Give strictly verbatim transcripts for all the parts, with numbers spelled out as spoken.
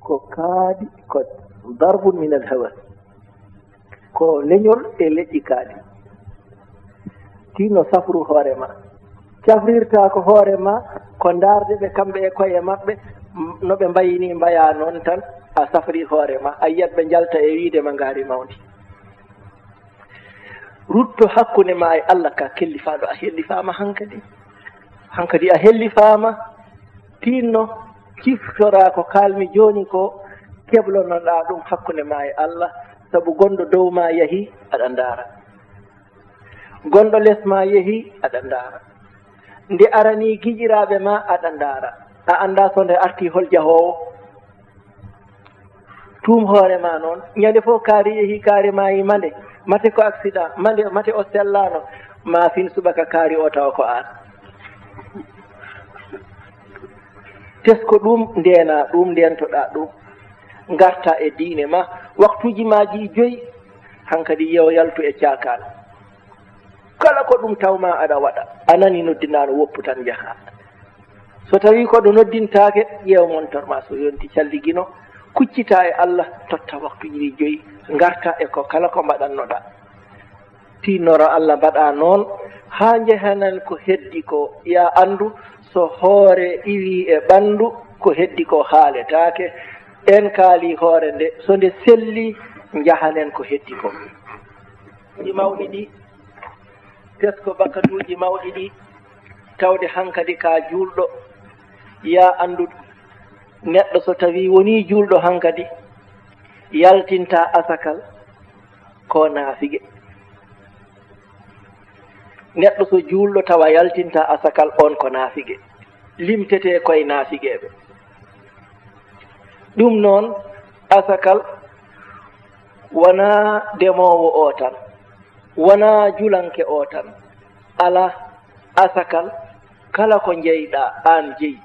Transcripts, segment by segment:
Ko kaaɗi, ko darbun min al hawa, ko leñol e leƴƴi kaaɗi. Tinno safru hoore ma. Cafrirta ko hoore ma, ko ndaarde ɓe kamɓe e koye maɓɓe, no ɓe mbayini mbaya noon tan, a safri hoore ma, a yiyat ɓe njalta e wiide ma ngaari mawndi. Rutto hakkunde ma e Allah ka kellifaaɗo, a hellifaama hankadi. Hankadi a hellifaama, tinno, ciftora ko kaalmi jooni ko, keblonoɗaa ɗum hakkunde ma e Allah, sabu gonɗo dow ma yahi, aɗa ndaara. Gonɗo les ma yehi, aɗa ndaara. Nde arani giƴiraaɓe ma, aɗa ndaara. A anndaa so nde arti hol jahoowo. Tuum hoore ma noon. Ñande fof kaari yehi, kaari maayi, mande, mate ko accident, mande, mate o sellaano, ma fin subaka kaari o tawa ko aan. Tesko ɗum, ndeena ɗum, ndeentoɗaa ɗum. Ngarta e diine ma, waktuuji ma ji joyi, hankadi yew yaltu e caakaan. Kala ko ɗum tawma aɗa waɗa, a nani noddinaa no woppu tan njaha. So tawi ko ɗo noddintaake, ƴeew montor ma so yonti calligino, kuccita e Allah, totta waktuuji ɗi joyi, ngarta e ko kala ko mbaɗannoɗaa. Tinnoro Allah mbaɗa noon, haa njehanen ko heddi ko, ya anndu so hoore iwi e ɓanndu, ko heddi ko haaletaake, en kaali hoore nde, so nde selli, njahanen ko heddi ko. Ɗi mawɗi ɗi, tesko bakkatuuji mawɗi ɗi, tawde hankadi ka juulɗo, ya anndu neɗɗo so tawi woni juulɗo hankadi, yaltinta asakal, ko naafige. Neɗɗo so juulɗo tawa yaltinta asakal, on ko naafige. Limtete koye naafigeeɓe. Ɗum noon, asakal wonaa demoowo o tan, wonaa julanke o tan. Alaa, asakal, kala ko njeyɗaa, aan jeyi.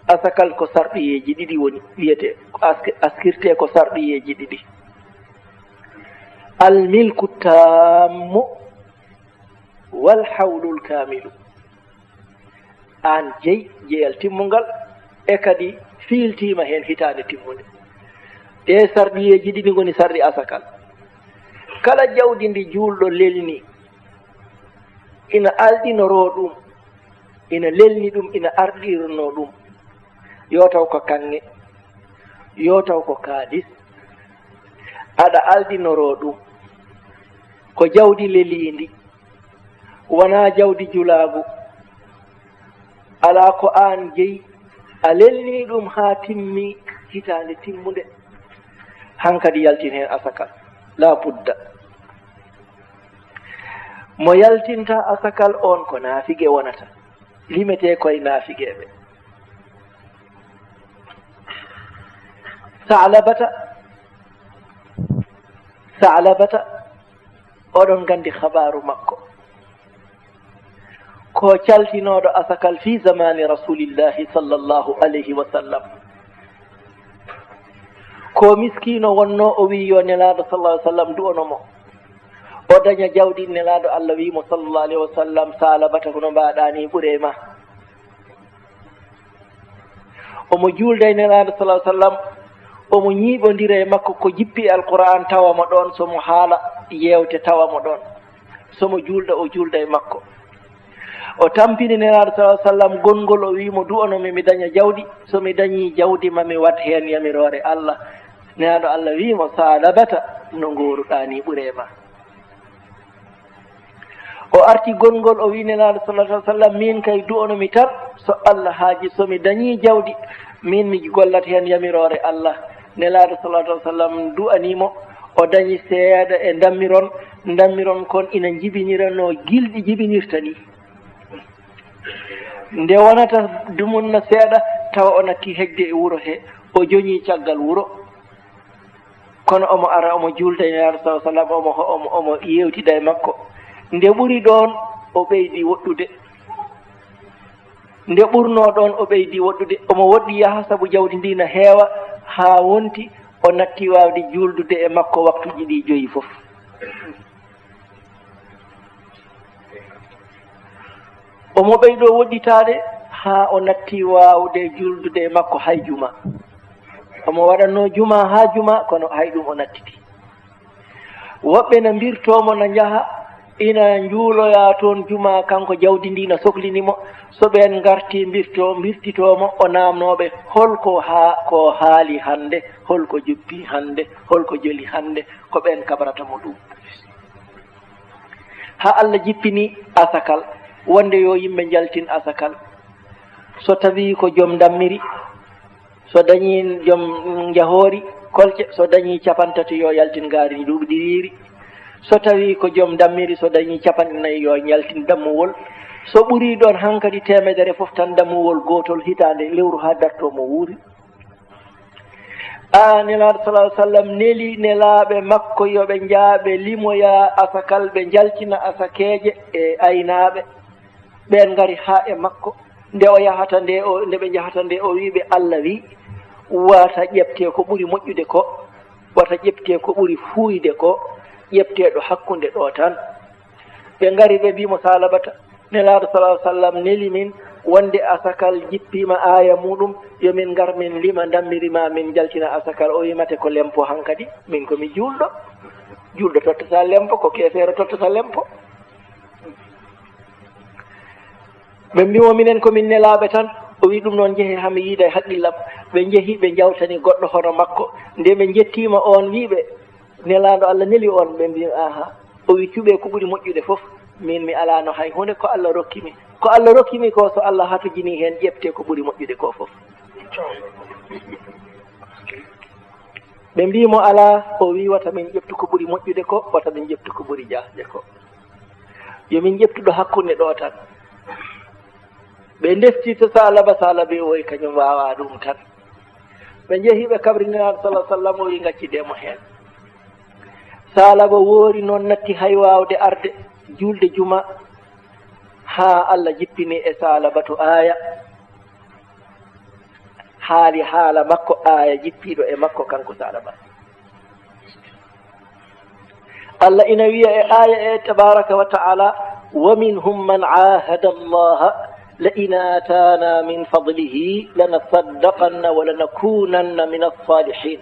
Asakal ko sarɗiyeeji ɗiɗi woni, wiyetee, ko ask-, askirtee ko sarɗiyeeji ɗiɗi. Al milku taammu wal hawlul kaamilu. Aan jeyi jeyal timmungal, e kadi fiiltiima heen hitaande timmunde. Ɗee sarɗiyeeji ɗiɗi ngoni sarɗi asakal. Kala jawdi ndi juulɗo lelni, ina alɗinoroo ɗum, ina lelni ɗum, ina arɗirnoo ɗum, yo taw ko kaŋŋe, yo taw ko kaalis, aɗa alɗinoroo ɗum, ko jawdi leliindi, wonaa jawdi julaagu, alaa ko aan jeyi, a lelni ɗum haa timmi hitaande timmunde, hankadi yaltin heen asakal, laa budda. Mo yaltinta asakal on ko naafige wonata, limetee koye naafigeeɓe. Saalabata, Saalabata, oɗon nganndi habaaru makko. Ko caltinooɗo asakal fii zamaani Rasuulillaahi sallallahu alayhi wa sallam. Ko miskiino wonnoo, o wiyi yo Nelaaɗo sallallahu alayhi wa sallam du'ono mo. O daña jawdi, Nelaaɗo Allah wiyi mo sallallahu alayhi wa sallam, Saalabata, ko no mbaɗaa ni ɓure ma. Omo juulda e Nelaaɗo sallallahu alayhi wa sallam, omo ñiiɓondira e makko ko jippi e Alquraan tawa mo ɗoon, so mo haala yeewte tawa mo ɗoon, so mo juulda o juulda e makko. O tampini Nelaaɗo sallallahu alayhi wa sallam gonngol, o wii mo, du'ano mi, mi daña jawdi, so mi dañii jawdi ma mi waɗ heen yamiroore Allah. Nelaaɗo Allah wii mo, Saalabata, no ngooruɗaa ni ɓure ma. O arti gonngol, o wii Nelaaɗo sallallahu alayhi wa sallam, miin kay du'ano mi tan, so Allah haaji, so mi dañii jawdi, miin mi gollat heen yamiroore Allah. Nelaaɗo sallallahu alayhi wa sallam du'anii mo, o dañi seeɗa e ndammiron, ndammiron kon ina njibinira no gilɗi jibinirta ni. Nde wonata dumunna seeɗa, tawa o natti heƴde e wuro he, o joñii caggal wuro. Kono omo ara, omo juulda e Nelaaɗo sallallahu alayhi wa sallam, omo, omo, omo yeewtida e makko. Nde ɓuri ɗoon, o ɓeydi woɗɗude. Nde ɓurnoo ɗoon, o ɓeydi woɗɗude. Omo woɗɗi yaha, sabu jawdi ndi na heewa, haa wonti o natti waawde juuldude e makko waktuuji ɗi joyi fof. Omo ɓeydo woɗɗitaade haa o natti waawde juuldude e makko hay juma. Omo waɗatnoo juma haa juma, kono hay ɗum o nattiti. Woɓɓe na mbirtoo mo, na njaha, ina njuuloya toon juma, kanko jawdi ndi na soklini mo. So ɓeen ngartii mbirtoo, mbirtitoo mo, o naamnoo ɓe, hol ko haa, ko haali hannde, hol ko joppi hannde, hol ko joli hannde, ko ɓeen kabrata mo ɗum. Haa Allah jippini asakal, wonde yo yimɓe njaltin asakal. So tawii ko joom ndammiri, so dañii joom njahoori, kolce, so dañii capantati, yo yaltin ngaari nduuɓi ɗiɗiiri. So tawii ko joom ndammiri, so dañii capanɗe nayi, yo yaltin dammuwol. So ɓurii ɗoon hankadi teemedere fof tan, dammuwol gootol hitaande lewru haa dartoo mo wuuri. A, Nelaaɗo sallallahu alaihi wasallam neli nelaaɓe makko yo ɓe njaa ɓe limoya asakal, ɓe njaltina asakeeje e aynaaɓe. Ɓeen ngari haa e makko. Nde o yahata nde, o, nde ɓe njahata nde, o wii ɓe, Allah wii, wata ƴepte ko ɓuri moƴƴude ko, wata ƴepte ko ɓuri fuuyde ko, ƴepte ɗo hakkunde ɗo tan. Ɓe ngari ɓe mbii mo, Salabata, Nelaaɗo sallallahu alaihi wasallam neli min wonde asakal jippiima aaya muɗum, yo min ngar min lima ndammiri ma min njaltina asakal. O wii, mate ko lempo hankadi, min ko mi juulɗo. Juulɗo tottata lempo, ko keefeero tottata lempo. Ɓe mbii mo, minen ko min nelaaɓe tan. O wii, ɗum noon, njehee haa mi yiida e haqqillam. Ɓe njehi, ɓe njawtani goɗɗo hono makko. Nde ɓe njettiima, oon wii ɓe, Nelaaɗo Allah neli on? Ɓe mbii, aha. O wii, cuɓee ko ɓuri moƴƴude fof. Min mi alaano hay huunde, ko Allah rokki mi. Ko Allah rokki mi ko, so Allah hatojinii heen, ƴeptee ko ɓuri moƴƴude ko fof. Ɓe mbii mo, alaa. O wii, wata min ƴeptu ko ɓuri moƴƴude ko, wata min ƴeptu ko ɓuri jaasde ko. Yo min ƴeptu ɗo hakkunde ɗo tan. Ɓe ndefti to Salaba, Salaba o wii kañum waawaa ɗum tan. Ɓe njehi ɓe kabri Nelaaɗo sallallahu alaihi wasallam, o wii, ngaccidee mo heen. Salaba woori noon, natti hay waawde arde juulde juma, haa Allah jippini e Salabatu aaya, haali haala makko, aaya jippiiɗo e makko, kanko Salaba. Allah ina wiya e aaya e, tabaraka wa ta'ala, wa minhum man ahada Allah la in atana min fadlihi lanasaddaqanna wa lanakunanna min as-salihin.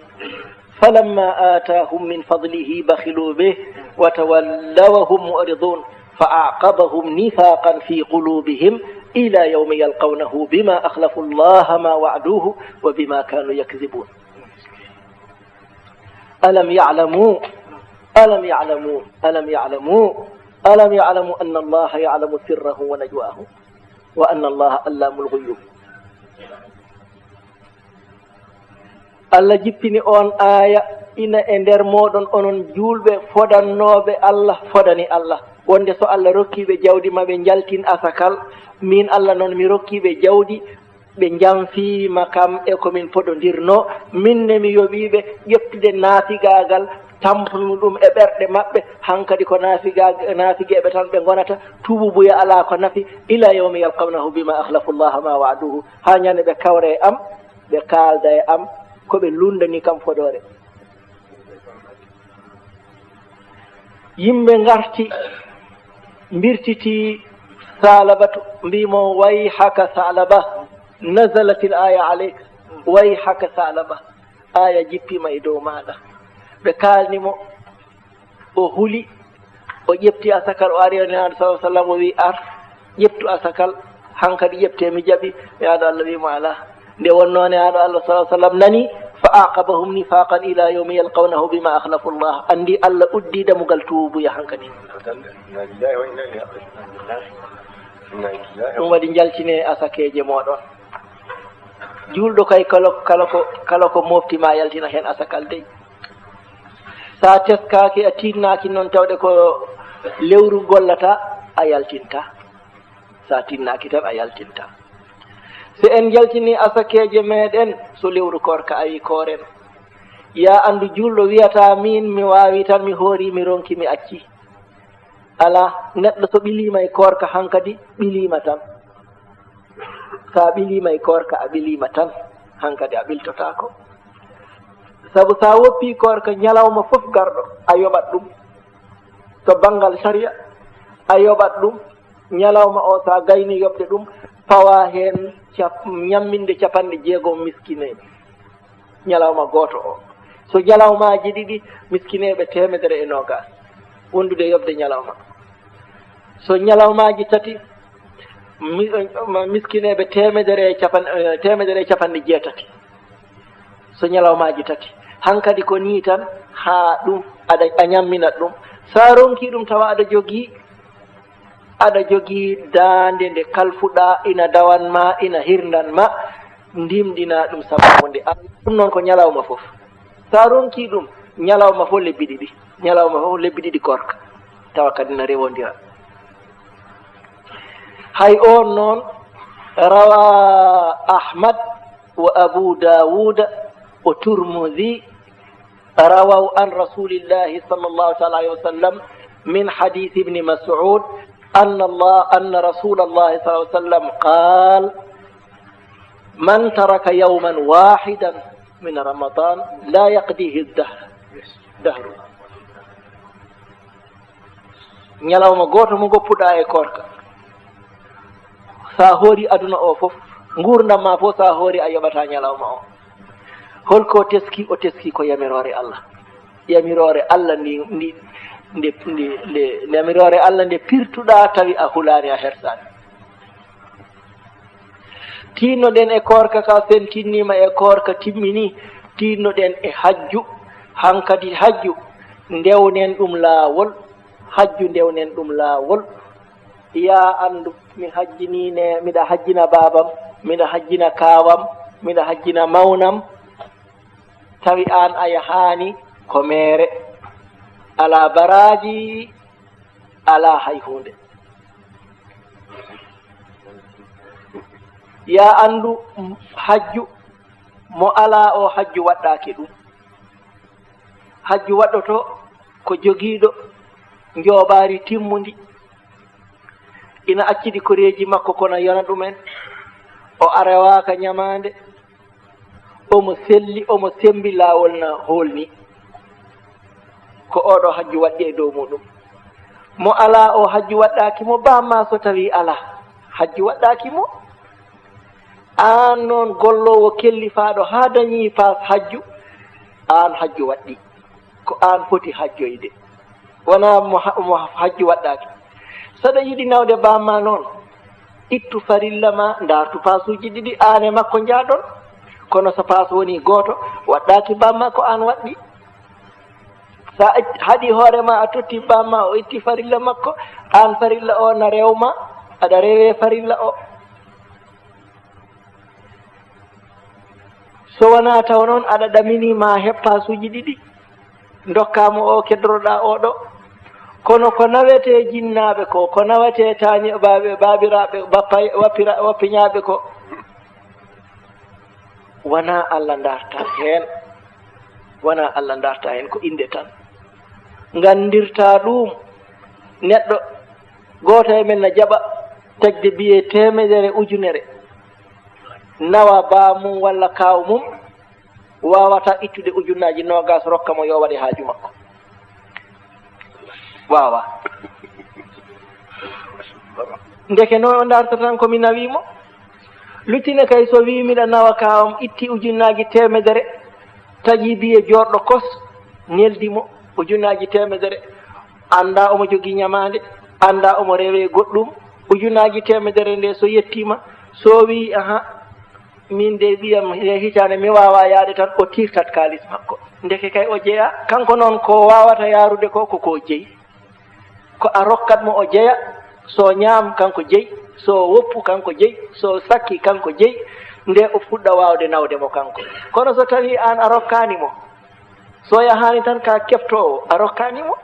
Falamma atahum min fadlihi bakhilu bih wa tawalla wa hum mu'ridun. Fa aqabahum nifaqan fi qulubihim ila yawmi yalqawnahu bima akhlafu Allah ma wa'aduhu wa bima kanu yakdhibun. Alam ya'lamu, alam ya'lamu, alam ya'lamu, alam ya'lamu anna Allaha ya'lamu sirrahum wa najwahum, wa anna Allaha allamul ghuyub. Allah jippini on aaya ina e nder mooɗon, onon juulɓe fodannooɓe Allah, fodani Allah, wonde so Allah rokkiiɓe jawdi ma ɓe njaltin asakal, min Allah noon mi rokkiiɓe jawdi, ɓe njamfiima kam e ko min podondirnoo. Min ne mi yoɓiiɓe ƴettude naafigaagal, tampunu ɗum e ɓerɗe maɓɓe. Hankadi ko naafiga-, naafigeeɓe tan ɓe ngonata, tuububuya alaa ko nafi, ila yawmi yalqawnahu bima akhlafu Allaha ma wa'aduhu. Haa ñande ɓe kawra e am, ɓe kaalda e am ko ɓe lunndani kam fodoore. Yimɓe ngarti, mbirtiti Salabatu, mbii mo, wayhaka Salaba, nazalatil aya aleyka, wayhaka Salaba, aya jippiima e dow maaɗa. Ɓe kaalni mo, o huli, o ƴefti asakal, o ari e Nelaaɗo sallallahu alaihi wasallam, o wi, ar, ƴeftu asakal, hankadi ƴefte, mi jaɓi. Nelaaɗo Allah wi mo, alaa. Nde wonnoo Nelaaɗo Allah sallallahu alaihi wasallam nani, fa aqabahum nifaqan ila yawmi yalqawnahu bima akhlafu Allah. Anndi Allah uddi dammugal tuubuya hankadi. Ɗum waɗi njaltine asakeeje mooɗon. Juulɗo kay kala, kala ko, kala ko mofti ma yaltina heen asakal dey. Sa teskaaki, a tinnaaki noon tawde ko lewru gollata, a yaltinta. Sa tinnaaki tan a yaltinta. So en njaltini asakeeje meɗen, so lewru koorka ari kooren. Ya anndu juulɗo wiyata min mi waawi tan, mi hoori, mi ronki, mi acci. Alaa, neɗɗo so ɓiliima e koorka hankadi, ɓiliima tan. Sa ɓiliima e koorka, a ɓiliima tan, hankadi a ɓiltotaako. Sabu sa woppi koorka, ñalawma fof garɗo, a yoɓat ɗum. To banngal sariya, a yoɓat ɗum. Ñalawma o, sa gayni yoɓde ɗum, Fawa heen cap-, ñamminde capanɗe jeegom miskineeɓe, ñalawma gooto o. So ñalawmaaji ɗiɗi, miskineeɓe teemedere e noogaas, wondude yoɓde ñalawma. So ñalawmaaji tati, mi-, miskineeɓe teemedere e capan-, eh, teemedere e capanɗe jeetati. So ñalawmaaji tati, hankadi ko nii tan, haa ɗum aɗa, a ñamminat ɗum. So a ronkii ɗum, tawa aɗa jogii, aɗa jogii daande nde kalfuɗaa, ina dawan ma, ina hirndan ma, ndimɗinaa ɗum sababu nde. A, ɗum noon ko ñalawma fof. So a ronkii ɗum, ñalawma fof lebbi ɗiɗi, ñalawma fof lebbi ɗiɗi koorka, tawa kadi na rewondira. Hay oon noon, rawa Ahmad wa Abu Dawuda wa Turmuzi, rawaw an Rasulillahi sallallahu taala alayhi wa sallam min hadith Ibni Mas'ud anna Allah, anna Rasulallahi sallallahu alayhi wa sallam qaal: "Man taraka yawman wahidan min Ramadan la yaqdihi dahr-, dahru." Ñalawma gooto mo ngoppuɗaa e koorka, so a hoori aduna o fof, nguurndam ma fof, so a hoori a yoɓataa ñalawma o. Holko teski? O teski ko yamiroore Allah. Yamiroore Allah ndi, ndi, nde, nde, nde, yamiroore Allah nde pirtuɗaa tawi a hulaani, a hersaani. Tiinnoɗen e koorka ka, so en tiinniima e koorka timmini, tiinnoɗen e hajju. Hankadi hajju, ndewnen ɗum laawol. Hajju, ndewnen ɗum laawol. Yaa anndu, mi hajjinii ne, miɗa hajjina baabam, miɗa hajjina kaawam, miɗa hajjina mawnam. Tawi aan a yahaani, ko meere, alaa baraaji, alaa hay huunde. Yaa anndu, hajju mo alaa o, hajju waɗɗaaki ɗum. Hajju waɗɗoto ko jogiiɗo njoobaari timmundi, ina accidi koreeji makko, kono yona ɗumen, o arewaaka ñamaande, omo selli, omo sembi, laawol na hoolni. Ko oɗo hajju waɗɗi e dow muɗum. Mo alaa o, hajju waɗɗaaki mo. Bamma so tawi alaa, hajju waɗɗaaki mo. Aan noon golloowo kellifaaɗo haa dañii paas hajju, aan hajju waɗɗi. Ko aan foti hajjoyde, wonaa mo ha-, mo hajju waɗɗaaki. So aɗa yiɗi nawde bamma noon, ittu farilla ma, ndaartu paasuuji ɗiɗi, aan e makko njaaɗon. Kono so paas woni gooto, waɗɗaaki bamma, ko aan waɗɗi. So a itti, haɗi hoore ma, a totti bamma, o itti farilla makko, aan farilla o na rew ma, aɗa rewe farilla o. So wonaa taw noon aɗa ɗamini ma heɓ paasuuji ɗiɗi, ndokkaa mo o, keddoroɗaa oɗo. Kono ko nawetee jinnaaɓe ko, ko nawetee taani-, baaɓe, baabiraaɓe, bappa-, wappira-, wappiñaaɓe ko, wonaa Allah ndarta heen, wonaa Allah ndarta heen, ko innde tan. Nganndirtaa ɗum, neɗɗo gooto e men na jaɓa taƴde biyee teemedere, ujunere, nawa baa mum walla kaaw mum, waawata ittude ujunnaaji noogaas rokka mo yo waɗe haaju makko. Waawaa. Ndeke noon o ndarta tan ko mi nawii mo. Luttine kay so wii miɗa nawa kaawam, itti ujunnaaji teemedere, taƴi biyee joorɗo kos, neldi mo ujunnaaji teemedere. Anndaa omo jogii ñamaande, anndaa omo rewee goɗɗum. Ujunnaaji teemedere nde so yettiima, so wii, "Aha, min de ɓiyam he hitaande mi waawaa yaade," tan o tiirtat kaalis makko. Ndeke kay o jeyaa. Kanko noon ko waawata yaarude ko, ko ko jeyi. Ko a rokkat mo o jeya, so ñaam kanko jeyi, so woppu kanko jeyi, so sakki kanko jeyi, nde o fuɗɗa waawde nawde mo kanko. Kono so tawii aan a rokkaani mo, so yahaani tan ka keftoowo, a rokkaani mo.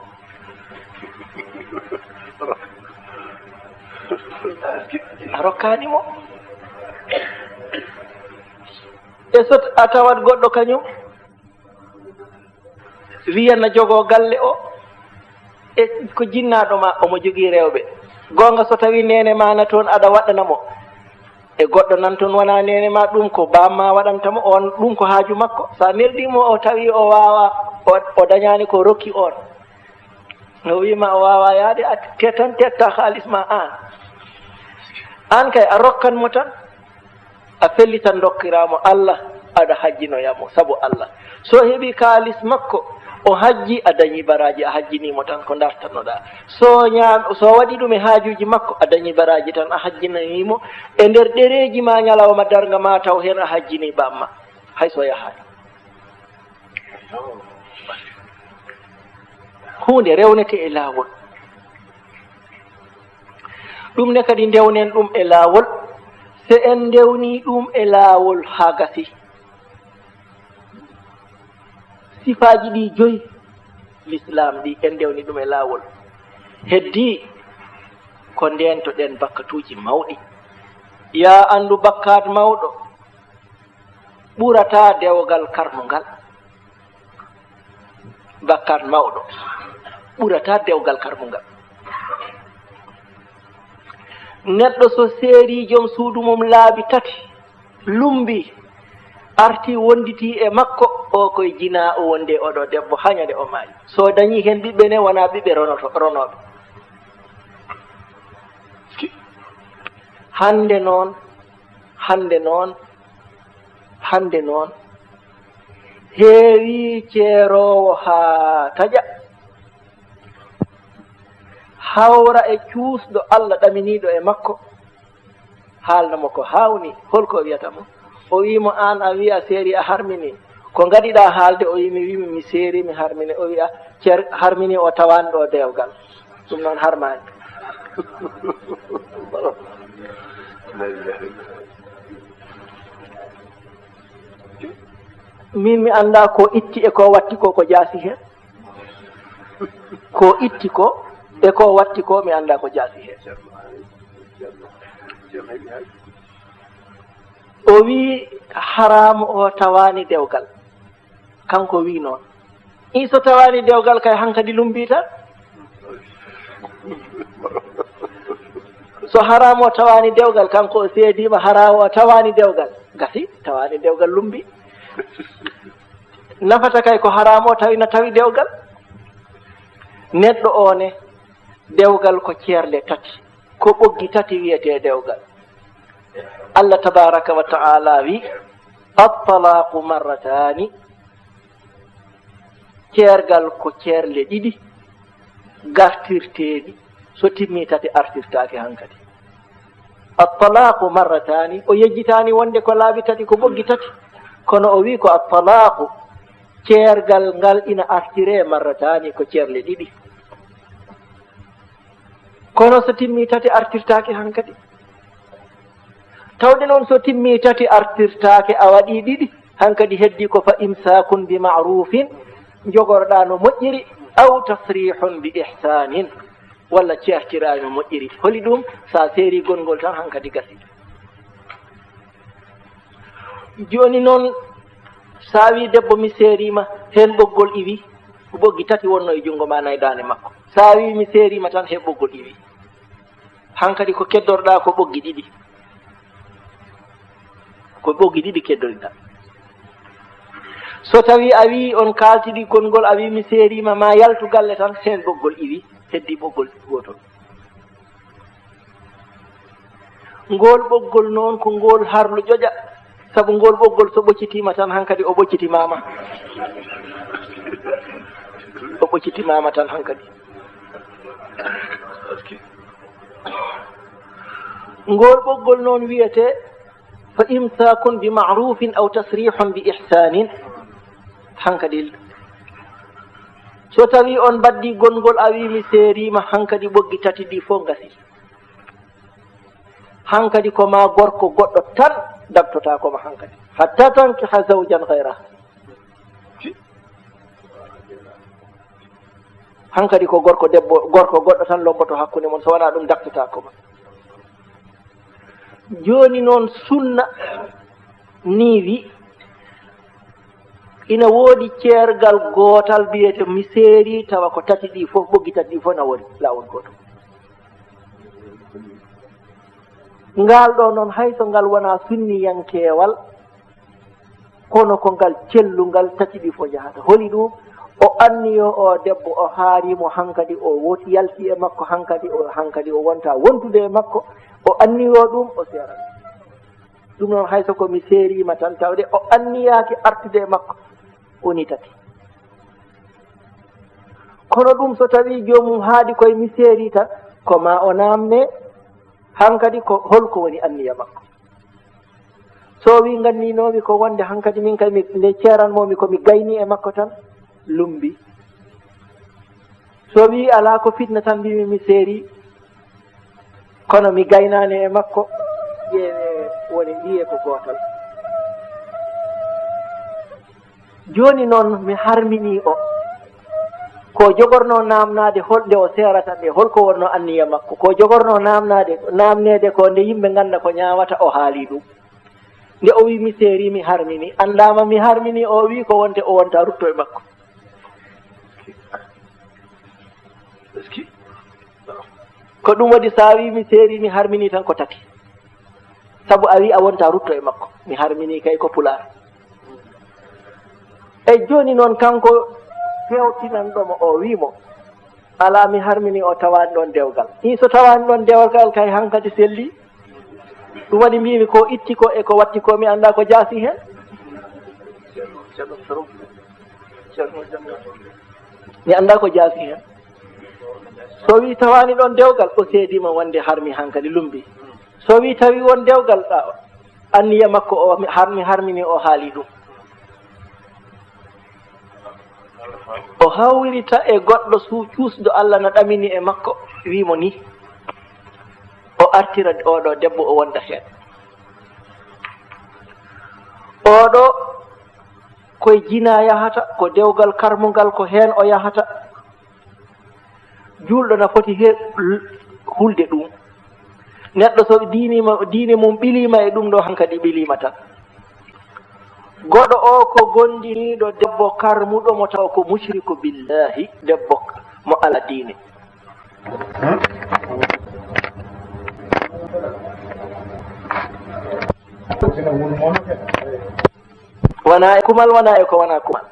A rokkaani mo. E so a tawat goɗɗo kañum wiya na jogoo galle o, e ko jinnaaɗo ma, omo jogii rewɓe. Goonga, so tawii neene ma na toon, aɗa waɗɗana mo. E goɗɗo nan toon, wonaa neene ma, ɗum ko baam ma waɗanta mo, oon, ɗum ko haaju makko. So a neldi mo, o tawi o waawaa, o, o dañaani ko rokki oon. O wii ma o waawaa yaade, a te-, tan tetta kaalis ma aan. Aan kay a rokkan mo tan, a fellitan ndokkiraa mo Allah, aɗa hajjinoya mo sabu Allah. So heɓi kaalis makko, o hajji, a dañi baraaji, a hajjinii mo tan ko ndartannoɗaa. So ñaam-, so waɗi ɗum e haajuuji makko, a dañi baraaji tan, a hajjinii mo. E nder ɗereeji ma ñalawma darnga ma taw heen a hajjinii bamma, hay so yahaani. Huunde rewnete e laawol. Ɗum ne kadi ndewnen ɗum e laawol. So en ndewnii ɗum e laawol haa gasi, sifaaji ɗi joyi Lislaam ɗi, en ndewni ɗum e laawol. Heddii ko ndeento ɗen bakkatuuji mawɗi. Yaa anndu bakkaat mawɗo ɓurataa dewgal karmungal. Bakkaat mawɗo ɓurataa dewgal karmungal. Neɗɗo so seeri joom suudu mum laabi tati, lumbi, arti wonditi e makko, o koye jinaa o wondi e oɗo debbo haa ñande o maayi. So dañi heen ɓiɓɓe ne, wonaa ɓiɓɓe ronoto, ronooɓe. Hannde noon, hannde noon, hannde noon, heewi ceeroowo haa taƴa, hawra e cuusɗo Allah ɗaminiiɗo e makko, haalna mo ko haawni, hol ko o wiyata mo? O wii mo, "Aan a wii a seeri, a harmini. Ko ngaɗiɗaa haalde?" O wii, "Mi wii mi seeri, mi harmini." O wiya, "Ceer-, harmini o tawaani ɗo dewgal. Ɗum noon harmaani." Min mi anndaa ko itti e ko watti ko, ko jaasi heen. Ko itti ko e ko watti ko, mi anndaa ko jaasi heen. O wii haraamu o tawaani dewgal. Kanko wii noon. Ii so tawaani dewgal kay hankadi lumbii tan. So haraamu o tawaani dewgal, kanko o seediima haraamu o tawaani dewgal. Gasi, tawaani dewgal lumbii. Nafata kay ko haraamu o tawi na tawi dewgal. Neɗɗo o ne, dewgal ko ceerle tati. Ko ɓoggi tati wiyetee dewgal. Allah tabaaraka wa ta'ala wi, "At-talaaqu marrataani." Ceergal ko ceerle ɗiɗi gartirteeɗi, so timmii tati artirtaake hankadi. At-talaaqu marrataani, o yejjitaani wonde ko laabi tati, ko ɓoggi tati. Kono o wi ko at-talaaqu, ceergal ngal ina artiree marrataani, ko ceerle ɗiɗi. Kono so timmii tati artirtaake hankadi. Tawde noon so timmii tati artirtaake, a waɗii ɗiɗi, hankadi heddii ko fa imsaakun bi ma'ruufin, njogorɗaa no moƴƴiri, aw tasriihun bi ihsaanin, walla ceertiraa no moƴƴiri. Holi ɗum? So a seerii gonngol tan hankadi gasi. Jooni noon, so a wii debbo, "Mi seeriima," heen ɓoggol iwi, ko ɓoggi tati wonnoo e junngo ma, nayi daande makko. So a wii, "Mi seeriima," tan heen ɓoggol iwi. Hankadi ko keddorɗaa ko ɓoggi ɗiɗi. Ko ɓoggi ɗiɗi keddoriɗaa. So tawii a wii on kaaltidi konngol, a wii, "Mi seeriima," ma yaltu galle tan, heen ɓoggol iwi, heddii ɓoggol gootol. Ngool ɓoggol noon ko ngool harlu ƴoƴa, sabu ngool ɓoggol so ɓoccitiima tan hankadi o ɓoccitimaama. O ɓoccitimaama tan hankadi. Ngool ɓoggol noon wiyetee fa imsaakun bi ma'ruufin aw tasriihun bi ihsaanin. Hankadi so tawii on mbaddii gonngol, a wii, "Mi seeriima," hankadi ɓoggi tati ɗi fof ngasi. Hankadi ko ma gorko goɗɗo tan dagtotaako ma hankadi. Hatta tankiha zawjan ghayra. Hankadi ko gorko debbo, gorko goɗɗo tan lomboto hakkunde mon, so wonaa ɗum dagtotaako ma. Jooni noon sunna nii wi, ina woodi ceergal gootal biyete mi seeri, tawa ko tati ɗi fof, ɓoggi tati ɗi fof na woodi laawol gootol. Ngaal ɗo noon, hay so ngal wonaa sunniyankeewal, kono ko ngal cellungal, tati ɗi fof njahata. Holi ɗum? O anniyo o debbo, o haari mo hankadi, o woti yalti e makko hankadi, o hankadi o wonta wondude e makko, O anniyo ɗum, o seera. Ɗum noon, hay so ko mi seeriima tan, tawde o anniyaaki artude e makko, woni tati. Kono ɗum, so tawii joomum haadi koye mi seeri tan, ko ma o naamne hankadi ko holko woni anniya makko. So o wii, nganndiinoomi ko wonde hankadi min kay mi, nde ceeranmoomi ko mi gayni e makko tan, lumbi. So wii alaa ko fitna tan, mbiimi mi seeri, kono mi gaynaani e makko, ƴeewe woni mbiye ko gootal. Jooni noon mi harminii o. Ko jogornoo naamnaade hol nde o seerata nde, holko wonnoo anniya makko? Ko jogornoo naamnaade, naamneede ko nde yimɓe ngannda ko ñaawata, o haali ɗum. Nde o wii mi seeri, mi harmini. Anndaama mi harmini, o wii ko wonte o wonta rutto e makko. Ko ɗum waɗi so a wii mi seeri, mi harmini tan ko tati. Sabu a wii a wonta rutto e makko. Mi harmini kay ko pulaar. E jooni noon kanko fewtinanɗo mo o wii mo, alaa mi harmini o tawaani ɗoon dewgal. Ii so tawaani ɗoon dewgal kay hankadi selli. Ɗum waɗi mbiimi ko itti ko e ko watti ko mi annda ko jaasi heen. Mi annda ko jaasi heen. So wii tawaani ɗoon dewgal, o seediima wonde harmi hankadi lumbi. So wii tawi won dewgal, a, anniya makko o mi harmi, harmini o haali ɗum. O hawrita e goɗɗo su-, cuusɗo Allah na ɗamini e makko, wii mo ni, o artira oɗo debbo o wonda heen. Oɗo koye jina yahata, ko dewgal karmungal, ko heen o yahata. Juulɗo na foti he-, hulde ɗum. Neɗɗo so diini ma, diine mum ɓiliima e ɗum ɗo, hankadi ɓiliima tan. Goɗɗo o ko gondiniiɗo debbo karmuɗo mo tawa ko mushriku billahi, debbo mo ala diine. Wona e kumal, wona e ko wona kumal.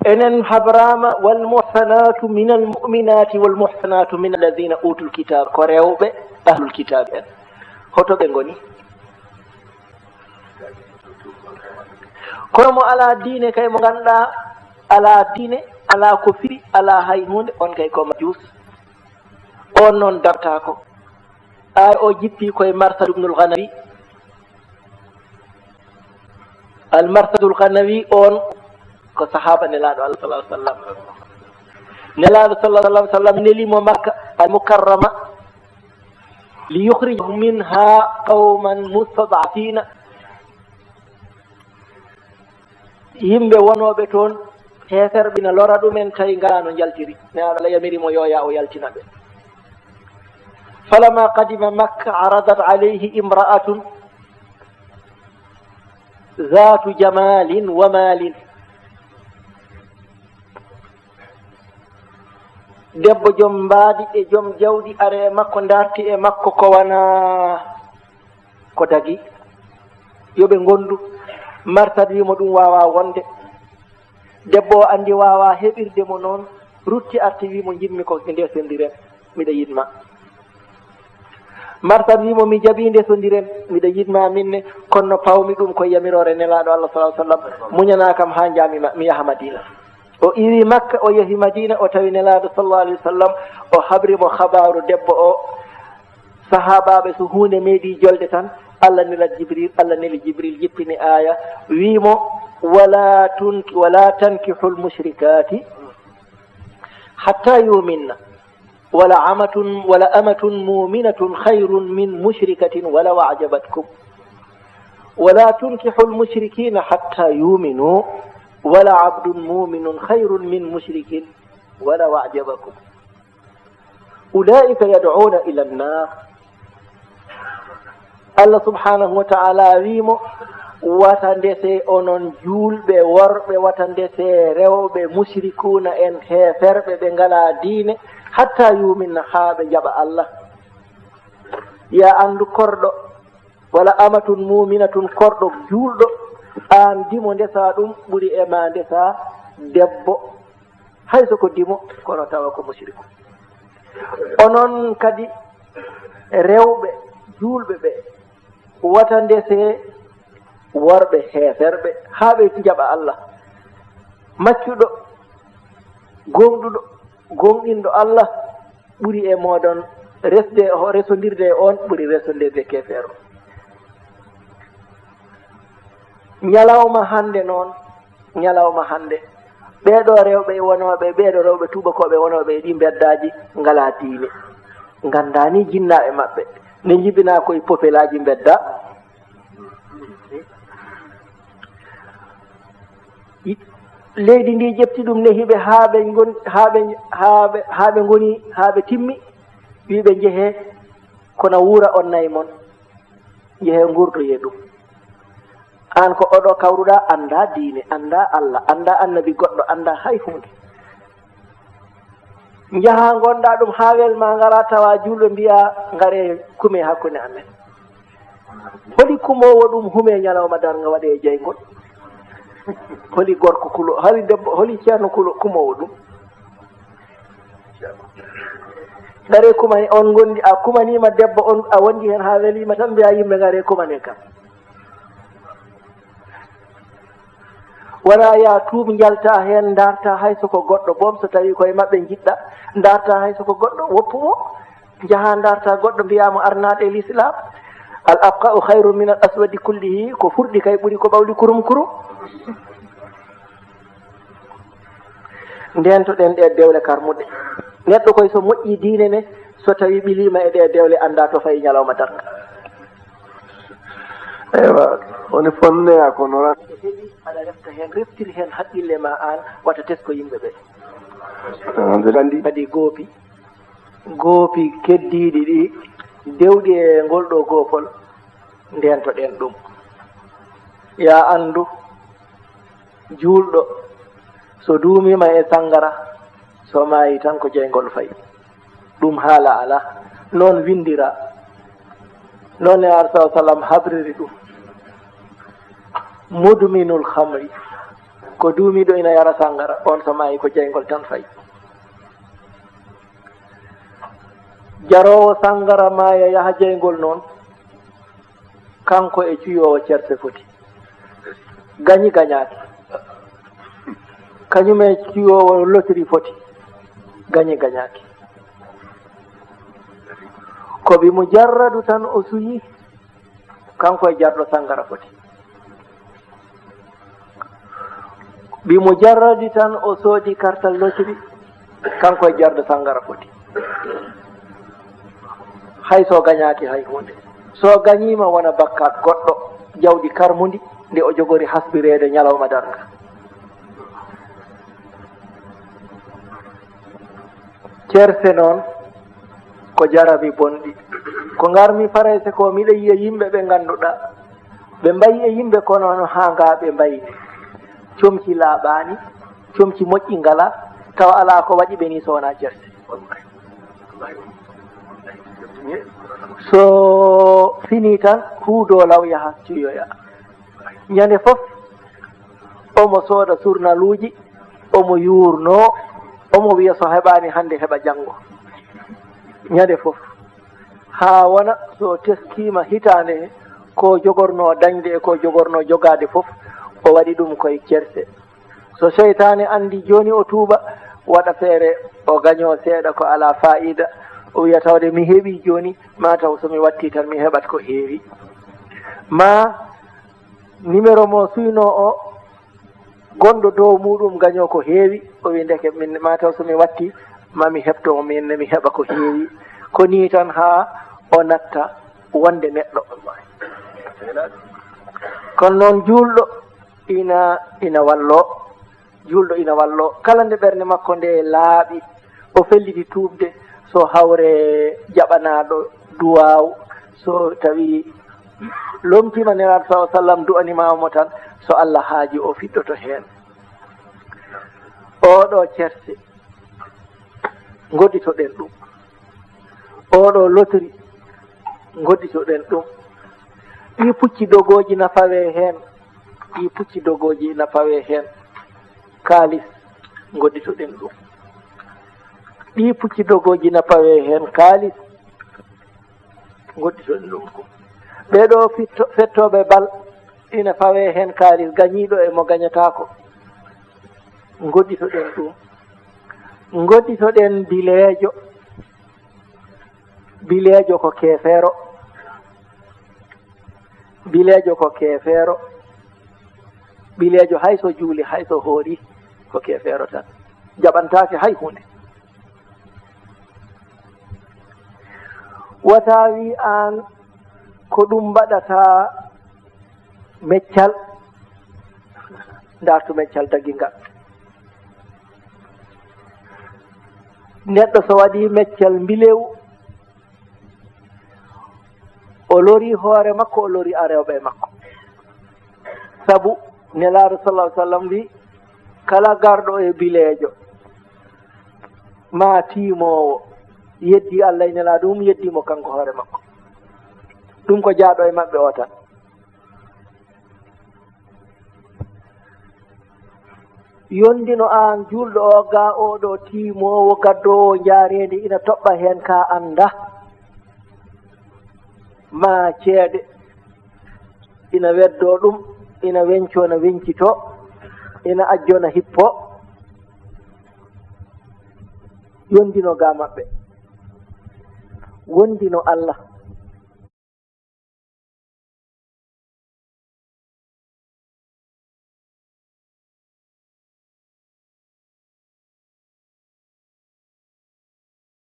Enen habrama, "Wal muhsanatu minal mu'minati wal muhsanatu min alladhina utul kitab." Ko rewɓe ahlul kitab en. Hoto ɓe ngoni? Kono mo ala diine kay, mo ganduɗa ala diine, ala ko firi, ala hay hunde, on kay ko majus. On noon dartako. Ay o jippi koye Marsad ibnul Ghanawi. Al Marsadul Ghanawi on ko sahaba Nelaɗo Allah sallallahu alaihi wasallam. Nelaɗo sallallahu alaihi wasallam neli mo Makka al Mukarrama li yukhrija minha qawman mustad'afina. Yimɓe wonooɓe toon, heeferɓe ina lora ɗumen, tawi ngalaa no njaltiri. Nelaɗo Allah yamiri mo yo yaa o yaltina ɓe. Falamma qadima Makka, aradat alayhi imra'atun zatu jamalin wa malin. Debbo joom mbaadi e joom jawdi ari e makko, darti e makko ko wana ko dagi. Yo ɓe ngondu. Marsad wi mo ɗum waawaa wonde. Debbo o anndi waawaa heɓirde mo noon, rutti arti wi mo, njiɗmi ko ndesondiren, miɗa yiɗ ma. Marsad wi mo, mi jaɓii ndesondiren, miɗa yiɗ ma minne, kono no pawmi ɗum ko yamiroore Nelaaɗo Allah sallallahu alaihi wasallam, muñanaa kam haa njaami ma, mi yaha Madiina. O iwi Makka, o yehi Madiina, o tawi Nelaaɗo sallallahu alaihi wasallam, o habri mo habaaru debbo o. Sahaabaaɓe, so huunde meeɗi jolde tan, Allah nela Jibril, Allah neli Jibril, jippini aaya, wii mo, "Wala tunki-, wala tankihul mushrikati hatta yuminna, wala amatun, wala amatun muminatun khayrun min mushrikatin walaw a'jabatkum. Wala tunkihul mushrikina hatta yuminu, wala abdun muminun khayrun min mushrikin walaw a'jabakum." Ulaika yad'una ila an-nar. Allah subhanahu wa ta'ala wi mo, wata ndese onon juulɓe worɓe, wata ndese rewɓe mushrikuna en, heeferɓe ɓe ngala diine, hatta yuminna, haa ɓe jaɓa Allah. Ya anndu korɗo, wala amatun muminatun, korɗo juulɗo, aan dimo ndesa ɗum ɓuri e ma ndesa debbo, hay so ko dimo, kono tawa ko mushriku. Onon kadi, Rewɓe juulɓe ɓe, wata ndesee worɓe heeferɓe haa ɓe njaɓa Allah. Maccuɗo, gooŋɗuɗo, gooŋɗinɗo Allah ɓuri e mooɗon resde, resondirde e oon ɓuri resondirde keefeero. Ñalawma hannde noon, ñalawma hannde, ɓeeɗo rewɓe wonooɓe, ɓeeɗo rewɓe tuubakooɓe wonooɓe e ɗii mbeddaaji ngalaa diine. Nganndaa ni jinnaaɓe maɓɓe, ne njibinaa koye popelaaji mbedda. Leydi ndi ƴefti ɗum nehi ɓe haa ɓe ngon-, haa ɓe, haa ɓe, haa ɓe ngoni, haa ɓe timmi, wi ɓe: "Njehee, kono wuura on nayi mon, njehee ngurdoyee ɗum." Aan ko oɗo kawruɗaa, anndaa diine, anndaa Allah, anndaa annabi goɗɗo, anndaa hay huunde. Njahaa ngonɗaa ɗum haa welma, ngaraa tawa juulɓe mbiyaa: "Ngaree, kumee hakkunde amen." Holi kumoowo ɗum humee ñalawma darnga waɗee e jeyngol? Holi gorko kulo-, holi debbo, holi ceerno kulo-, kumoowo ɗum? Ngaree kumani, on ngondi, a kumaniima debbo on, a wondi heen haa weliima tan mbiyaa yimɓe: "Ngaree kumanee kam." Wona yaa tuub, njalta heen, ndarta hay so ko goɗɗo, boom so tawii koye maɓɓe njiɗɗa, ndarta hay so ko goɗɗo, woppu mo, njaha ndarta goɗɗo, mbiyaa mo: "Ar naat e lislaam, al abqa'u khayrun min al aswadi kullihi", ko furɗi kay ɓuri ko ɓawli kurum kurum. Ndeento ɗen ɗe dewle karmuɗe. Neɗɗo koy so moƴƴi diine ne, so tawi ɓiliima e ɗe dewle, annda to fayi ñalawma darnga. Eywa, woni fonne a kono ran. Heɓi, aɗa refta heen, reftir heen haqqille ma aan, wata tesko yimɓe ɓe. Ah, nde landi. Kadi goopi, goopi keddiiɗi ɗi, dewɗi e ngol ɗo goopol, ndeento ɗen ɗum. Ya anndu, juulɗo, so duumiima e sanngara, so maayi tan ko jeyngol fayi. Ɗum haala alaa. Noon winndira. Noon Nulaaɗo sallallaahu alayhi wa sallam habriri ɗum. Mudminul khamri, ko duumiiɗo ina yara sanngara, on so maayi ko jeyngol tan fayi. Jaroowo sanngara maaya yaha jeyngol noon, kanko e cuyoowo cerse foti. Gañi gañaaki. Kañum e cuyoowo lotiri foti. Gañi gañaaki. Ko bi mujarradu tan o suyi, kanko e jarɗo sanngara foti. Bi mujarradi tan o soodi kartal lotiri, kanko e jarɗo sanngara foti. Hay so gañaaki hay huunde. So gañiima wona bakkaat goɗɗo, jawdi karmundi, nde o jogori hasbireede ñalawma darnga. Cerse noon ko jarabi bonɗi. Ko ngarmi Farayse ko, miɗa yiya yimɓe ɓe ngannduɗaa, ɓe mbayi e yimɓe kono no haa ngaa ɓe mbayni. Comci laaɓaani, comci moƴƴi ngalaa, tawa alaa ko waɗi ɓe ni so wonaa cerse. So fini tan, huudo law yaha cuyoya. Ñande fof, omo sooda surnaluuji, omo yuurnoo, omo wiya so heɓaani hannde, heɓa janngo. Ñande fof. Haa wona so teskiima hitaande he, ko jogornoo dañde e ko jogornoo jogaade fof, o waɗi ɗum koye cerse. So seytaane anndi jooni o tuuba, waɗa feere o gañoo seeɗa ko alaa faayiida. O wiya tawde mi heɓii jooni, maa taw so mi wattii tan mi heɓat ko heewi. Maa numéro mo suynoo o, gonɗo dow muuɗum gañoo ko heewi, o wiya ndeke min, maa taw so mi wattii, maa mi heɓto mo, min ne mi heɓa ko heewi. Ko nii tan haa o natta wonde neɗɗo. Kono noon juulɗo ina, ina walloo, juulɗo ina walloo. Kala nde ɓernde makko nde laaɓi, o felliti tuubde, so hawre jaɓanaaɗo duwaaw, so tawi lomtiima Nelaaɗo sallallaahu alayhi wa sallam, du'aniima mo tan, so Allah haaji o fiɗɗoto heen. Oɗo cerse, ngodditoɗen ɗum. Oɗo lotiri, ngodditoɗen ɗum. Ɗi pucci dogooji na fawee heen, ɗi pucci dogooji na fawee heen. Kaalis, ngodditoɗen ɗum. Ɗi pucci dogooji na pawee heen kaalis. Ngodditoɗen ɗum ko ɓee ɗoo fitto- fettooɓe bal, ina fawee heen kaalis gañiiɗo e mo gañataako. Ngodditoɗen ɗum. Ngodditoɗen bileejo. Bileejo ko keefeero. Bileejo ko keefeero. Bileejo hay so juuli, hay so hoori, ko keefeero tan. Jaɓantaake hay huunde. Wata wi aan ko ɗum mbaɗata meccal, ndartu meccal dagingal. Neɗɗo so waɗi meccal mbilewu, o lori hoore makko, o lori arewɓe makko. Sabu Nelaaɗo sallallahu alaihi wasallam wi, kala garɗo e bileejo, ma tiimoowo, yeddi Allah e Nelaaɗo mum, yeddi mo kanko hoore makko. Ɗum ko jaaɗo e maɓɓe o tan. Yondino aan juulɗo o, ga oɗo tiimoowo, gaddoowo njaareendi, ina toɓɓa heen ka annda, ma ceede, ina weddoo ɗum, ina wencoo, ina wencitoo, ina ajjoo, ina hippoo. Yondino ga maɓɓe. Wondino Allah.